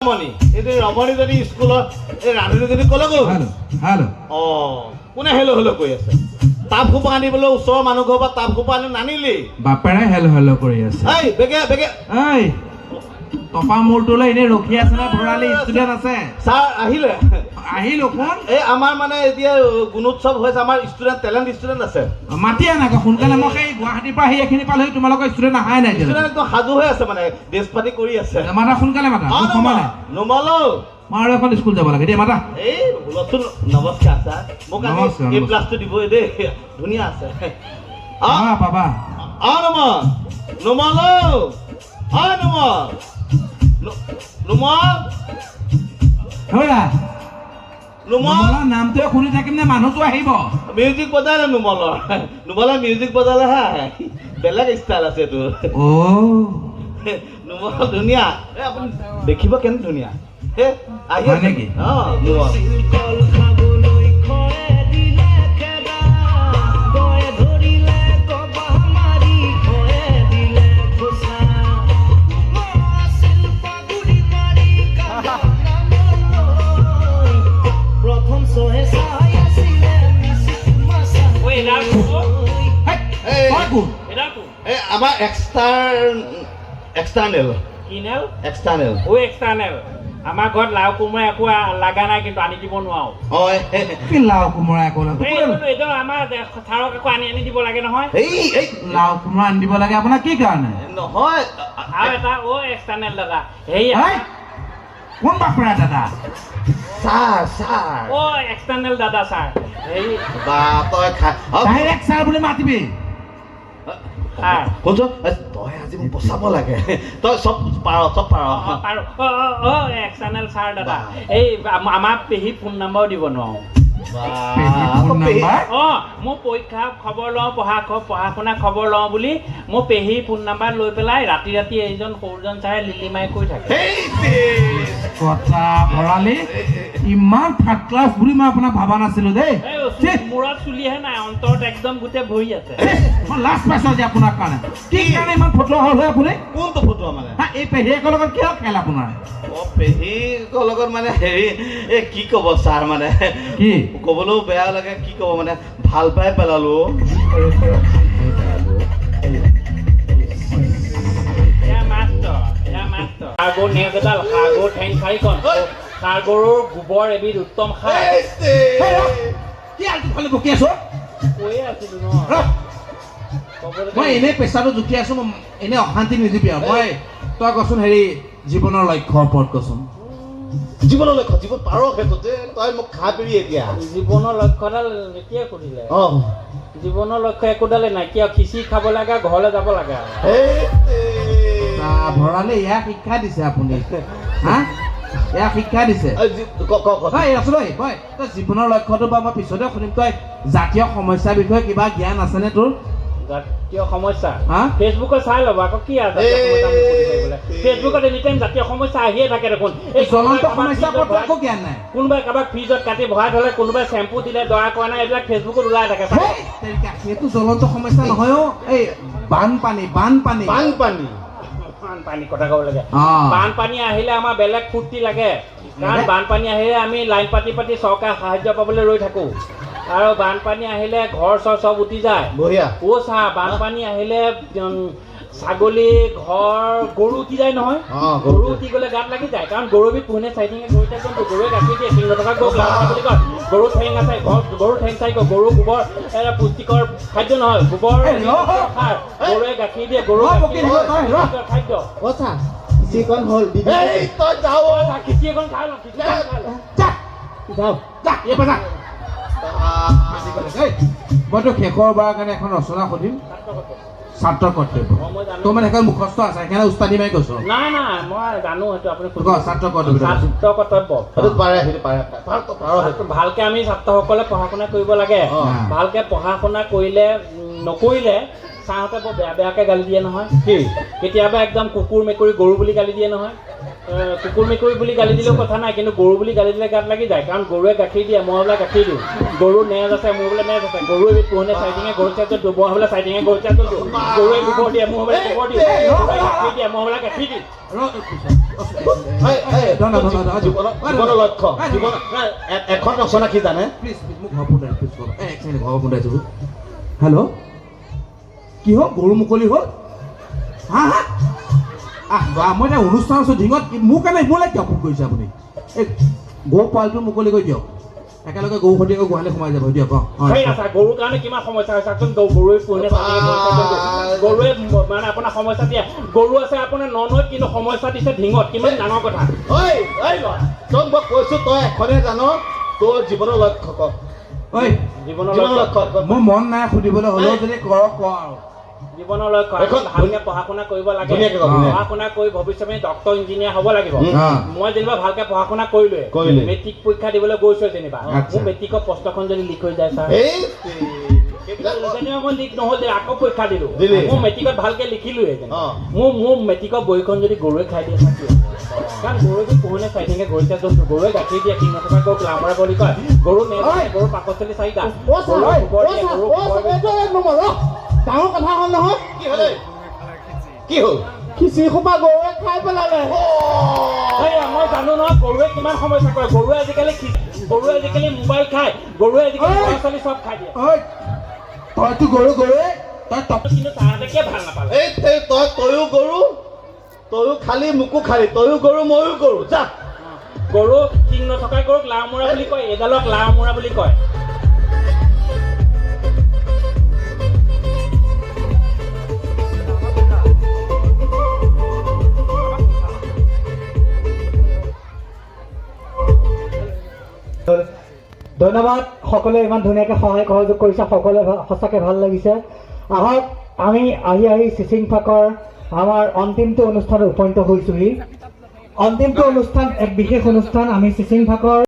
ৰমণী, এইটো ৰমণীজনী স্কুলৰ এই ৰান্ধনীজনী ক'লৈ গ'ল? Hello, hello. অ, কোনে হেল্ল' হেল্ল' কৰি আছে? টাপ সোপা আনিবলৈ ওচৰৰ মানুহ ঘৰৰ পৰা টাপ সোপা আনি নানিলি? বাপেৰে হেল্ল' হেল্ল' কৰি আছে। এই বেগে বেগে। এই টপা মূৰটোলৈ এনেই ৰখি আছে নে ভৰালি? ষ্টুডেণ্ট আছে। ছাৰ আহিলে? আহিলো, কোন? এই আমাৰ মানে এতিয়া গুণোৎসৱ হৈছে, আমাৰ ষ্টুডেণ্ট, টেলেণ্ট ষ্টুডেণ্ট আছে। মাতি আন আকৌ সোনকালে। মই সেই গুৱাহাটীৰ পৰা আহি এইখিনি পালোহি, তোমালোকৰ ষ্টুডেণ্ট অহাই নাই এতিয়ালৈকে। ষ্টুডেণ্ট একদম সাজু হৈ আছে, মানে ড্ৰেছ পাতি কৰি আছে। মাতা, সোনকালে মাতা। অ, মোৰ সময় নাই। নোমল। মই আৰু এখন স্কুল যাব লাগে দেই, মাতা। এই হুলস্থুল। নমস্কাৰ ছাৰ, মোক আজি নমস্কাৰ, এই নমস্কাৰ। প্লাছটো দিবই দেই, ধুনীয়া আছে। অ। পাবা, পাবা। অ নোমল, নোমল, অ নোমল, নোমল। হৰা। নোমল। নোমলৰ নামটোৱে শুনি থাকিম নে মানুহটো আহিব? মিউজিক বজালে নোমলৰ, নোমলে মিউজিক বজালেহে আহে, বেলেগ ষ্টাইল আছে তোৰ। অ। নোমল ধুনীয়া। এই আপুনি দেখিব কেনে ধুনীয়া। হে আহি হয় আছে। নেকি? অ নোমল। কল খাবলৈ খয়ে দিলে খেদা, গয়ে ধৰিলে গবা মাৰি, খয়ে দিলে খোচা। আছিল পাগুৰি মাৰি কান্দোনালৈ, প্ৰথম চহে চাই আছিলে মিচিক মাছা। ঐ, এডাল কোন? হেই, এই। তই কোন? এডাল কোন? এই আমাৰ এক্সটাৰ্নেল। কিনেল? এক্সটাৰ্নেল। ঐ এক্সটাৰ্নেল, আমাৰ ঘৰত লাও কোমোৰা একো লগা নাই, কিন্তু আনি দিব নোৱাৰো। অ। কি লাও কোমোৰা একো নাই। এই এইটো আমাৰ ছাৰক একো আনি আনি দিব লাগে নহয়। এই এই। লাও কোমোৰা আনি দিব লাগে আপোনাৰ কি কাৰণে? নহয়। আৰু এটা অ এক্সটাৰ্নেল দাদা, হেৰি। হেই, কোন বাপৰা দাদা? Sir, sir. অ এক্সটাৰ্নেল দাদা, ছাৰ, হেৰি। বা তই খা অ, ডাইৰেক্ট ছাৰ বুলি মাতিবি। ছাৰ। শুনচোন, এই তই আজি মোক বচাব লাগে, তই চব পাৰ, চব পাৰ। অ, অ, পাৰো। অ অ অ এক্সটাৰ্নেল ছাৰ দাদা, এই আমাৰ পেহী ফোন নাম্বাৰো দিব নোৱাৰো। পেহী ফোন নাম্বাৰ? অ, মোৰ পৰীক্ষা খবৰ লওঁ, পঢ়া শুনা খবৰ লওঁ বুলি মোৰ পেহীৰ ফোন নাম্বাৰ লৈ পেলাই ৰাতি ৰাতি এইজন সৰুজন ছাৰে লিলিমাই কৰি থাকে। কথা ভৰালি, ইমান থাৰ্ড ক্লাছ বুলি মই আপোনাক ভাবা নাছিলো দেই। এই ছি, মূৰত চুলিহে নাই, অন্তৰত একদম গোটেই ভৰি আছে। মই লাজ পাইছো আজি আপোনাৰ কাৰণে। কি কাৰণে ইমান ফটোৱা হ'ল হয় আপুনি? কোনটো ফটোৱা মানে? হা, এই পেহীয়েকৰ লগত কিয় খেল আপোনাৰ? অ, পেহীকৰ লগত মানে হেৰি, এই কি ক'ব ছাৰ, মানে কি? ক'বলৈও বেয়া লাগে, কি ক'ব, মানে ভাল পাই পেলালো। এয়া মাষ্টৰ, এয়া মাষ্টৰ। ষাঁড় গৰু নেজ এডাল, ষাঁড় গৰুৰ ঠেং চাৰিখন। ষাঁড় গৰুৰ গোবৰ এবিধ উত্তম সাৰ। হেই, ৰ। কি আলটু ফালে বকি আছ? কৈয়ে আছিলো ন। ৰ। ক'বলৈ মই এনেই প্ৰেছাৰটো জুখি আছো, মই এনেই অশান্তি নিদিবি আৰু। মই তই কচোন, হেৰি, জীৱনৰ লক্ষ্যৰ ওপৰত কচোন। জীৱনৰ লক্ষ্য, জীৱন পাৰ সেইটোতে তই মোক খা পিবি এতিয়া। জীৱনৰ লক্ষ্যডাল এতিয়াই সুধিলে? অ। জীৱনৰ লক্ষ্য একোডালে নাই, কিয় খিচিৰি খাব লাগে, ঘৰলৈ যাব লাগে আৰু। বা, ভৰালে, ইয়াক শিক্ষা দিছে আপুনি? হা, ইয়াক শিক্ষা দিছে? ক ক ক। তই ৰচোন, ঐ, তই তই জীৱনৰ লক্ষ্যটো বা মই পিছতে শুনিম। তই জাতীয় সমস্যাৰ বিষয়ে কিবা জ্ঞান আছেনে তোৰ? জাতীয় সমস্যা? হা? ফেচবুকত চাই ল'ব আকৌ, কি আৰু জাতীয় সমস্যা মোক সুধি থাকিবলৈ? ফেচবুকত এনি টাইম জাতীয় সমস্যা আহিয়ে থাকে দেখোন। এই জ্বলন্ত কোনোবাই কাৰোবাক সমস্যাৰ ফ্ৰিজত ওপৰত ভৰাই একো জ্ঞান নাই। কোনোবাই কাৰোবাক ফ্ৰিজত কাটি ভৰাই থ'লে, কোনোবাই চেম্পু দিলে দৰা কৰা নাই, এইবিলাক ফেচবুকত ওলাই থাকে। হেই, তেৰিকা, সেইটো জ্বলন্ত সমস্যা নহয় অ'। এই বানপানী, বানপানী। বানপানী। বানপানী কথা ক'ব লাগে। অ। বানপানী আহিলে আমাৰ বেলেগ ফূৰ্তি লাগে, কাৰণ বানপানী আহিলে আমি লাইন পাতি পাতি চৰকাৰ সাহায্য পাবলৈ ৰৈ থাকোঁ। আৰু বানপানী আহিলে ঘৰ চৰ চব উটি যায়। বঢ়িয়া। অ' চা, বানপানী আহিলে ছাগলী, ঘৰ, গৰু উটি যায় নহয়। গৰু। গৰু উটি গ'লে গাত লাগি যায়, কাৰণ গৰুবিধ পোহনে চাৰিঠেঙীয়া গৰু জন্তু, গৰুৱে গাখীৰ দিয়ে। 300 টকা গৰুক লাভ নাই বুলি কয়। গৰু ঠেং আছে, ঘৰ গৰু ঠেং চাই কয়। গৰু গোবৰ এটা পুষ্টিকৰ খাদ্য নহয়, গোবৰ এই ৰ। সাৰ। গৰুৱে গাখীৰ দিয়ে, গৰু ৰ, বকি থাকিব তই, ৰ। পুষ্টিকৰ খাদ্য। কথা খিচিৰিকণ হ'ল দি দিম। এই তই যাও। অ' চা, খিচিৰি এখন খাই লওঁ, খিচিৰি এখন খাই লওঁ। যা। যাওঁ। যা, ইয়াৰ পৰা যা। এই, মই তোক শেষৰবাৰৰ কাৰণে এখন ৰচনা সুধিম, ছাত্ৰ কৰ্তব্য। অ, মই জানো। তোৰ মানে সেইখন মুখস্থ আছে, সেইকাৰণে উস্তাদি মাৰি কৈছ। নাই নাই, মই জানো সেইটো, আপুনি ক, ছাত্ৰ কৰ্তব্য। ছাত্ৰ কৰ্তব্য। সেইটো পাৰে, সেইটো পাৰে, পাৰ, পাৰ সেইটো। ভালকে আমি ছাত্ৰসকলে পঢ়া শুনা কৰিব লাগে। ভালকে পঢ়া শুনা কৰিলে, নকৰিলে ছাৰহঁতে বৰ বেয়া বেয়াকে গালি দিয়ে নহয়। কি? কেতিয়াবা একদম কুকুৰ মেকুৰী গৰু বুলি গালি দিয়ে নহয়। কুকুৰ মেকুৰী বুলি গালি দিলেও কথা নাই, কিন্তু গৰু বুলি গালি দিলে গাত লাগি যায়, কাৰণ গৰুৱে গাখীৰ দিয়ে, মই বোলে গাখীৰ দিওঁ। গৰু নেজ আছে, মোৰ বোলে নেজ আছে। গৰু এবিধ পোহনীয়া চাৰিঠেঙীয়া গৰু জন্তু, মই বোলে চাৰিঠেঙীয়া গৰু জন্তু। গৰুৱে গোবৰ দিয়ে, মোৰ বোলে গোবৰ দিওঁ। গৰুৱে গাখীৰ দিয়ে, মই বোলে গাখীৰ দিওঁ। ৰ, পিছত। এই, এই, ধন্যবাদ, ধন্যবাদ। জীৱনৰ লক্ষ্য, জীৱন এখন ৰচনা কি জানে? প্লিজ প্লিজ, মোক ঘৰ ফোন, প্লিজ। এই এক ছেকেণ্ড, ঘৰৰ ফোন আহিছোঁ। হেল্ল', কি হ'ল? গৰু মুকলি হ'ল? হা হা, আহ বা, মই এতিয়া অনুষ্ঠান আছোঁ ঢিঙত। মোৰ কাৰণে মোলৈ কিয় ফোন কৰিছে আপুনি? এই গৰু পোৱালিটো মুকলি কৰি দিয়ক, একেলগে গৰু সৈতে গোহালি সোমাই যাব দিয়ক। অঁ অঁ। সেই আছা, গৰুৰ কাৰণে কিমান সমস্যা হৈছে চাওকচোন। গৰুৱে পোহনীয়া গৰুৱে মানে আপোনাৰ সমস্যা দিয়ে। গৰু আছে আপোনাৰ ননৈত, কিন্তু সমস্যা দিছে ঢিঙত, কিমান ডাঙৰ কথা। ঐ ঐ ল'ৰা, তোক মই কৈছো, তই এখনে জান, তোৰ জীৱনৰ লক্ষ্য ক। ঐ, জীৱনৰ জীৱনৰ লক্ষ্য লক্ষ্য ক। মোৰ মন নাই সুধিবলৈ, হ'লেও যদি কৰক ক আৰু। জীৱনৰ লক্ষ্য এখন ভালকে পঢ়া শুনা কৰিব লাগে। ধুনীয়াকে ক, ধুনীয়াকে। পঢ়া শুনা কৰি ভৱিষ্যতে ডক্টৰ ইঞ্জিনিয়াৰ হ'ব লাগিব। মই যেনিবা ভালকে পঢ়া শুনা কৰিলোৱে, কৰিলি। মেট্ৰিক পৰীক্ষা দিবলৈ গৈছো যেনিবা, আচ্ছা। মোৰ মেট্ৰিকৰ প্ৰশ্নখন যদি লিক হৈ যায় ছাৰ? এই সেইবিলাক যেনিবা মই লিক নহ'ল যে, আকৌ পৰীক্ষা দিলো। দিলি। মোৰ মেট্ৰিকত ভালকে লিখিলোৱে যেনিবা। মোৰ মেট্ৰিকৰ বহীখন যদি গৰুৱে খাই দিয়ে ছাৰ, কি হ'ব? কাৰণ গৰুটো পোহনীয়া চাৰিঠেঙীয়া ঘৰচীয়া জন্তু। গৰুৱে গাখীৰ দিয়ে। শিং নথকা গৰুক লামৰা বুলি কয়। গৰু নেজ আছে, গৰু পাকস্থলী চাৰিটা। অ' ছাৰ, গৰুৱে গোবৰ অ' দিয়ে, ছাৰ, গৰু অ' ছাৰ, গোবৰ এইটো এক নম্বৰ, অ' ডাঙৰ কথা হ'ল নহয়। কি হ'ল ঐ? কি হ'ল? খিচিৰি সোপা গৰুৱে খাই পেলালে। সেয়া, মই জানো নহয় গৰুৱে কিমান সমস্যা কৰে। গৰুৱে আজিকালি গৰুৱে আজিকালি মোবাইল খায়, গৰুৱে আজিকালি ঐ! ল'ৰা ছোৱালী চব খাই দিয়ে। ঐ, তইতো গৰু গৰুৱে তই টপ কিন্তু তাহাঁতে কিয় ভাল নাপালে? এই এই, তই তয়ো গৰু, তয়ো খালি, মোকো খালি, তয়ো গৰু ময়ো গৰু, যা। গৰু শিং নথকা গৰুক লাওমূৰা বুলি কয়, এইডালক লাওমূৰা বুলি কয়। ধন্যবাদ সকলোৱে ইমান ধুনীয়াকৈ সহায় সহযোগ কৰিছে, সকলোৱে সঁচাকৈ ভাল লাগিছে। আহক, আমি আহি আহি চিচিং ফাকৰ আমাৰ অন্তিমটো অনুষ্ঠানত উপনীত হৈছোহি। অন্তিমটো অনুষ্ঠান এক বিশেষ অনুষ্ঠান, আমি চিচিং ফাকৰ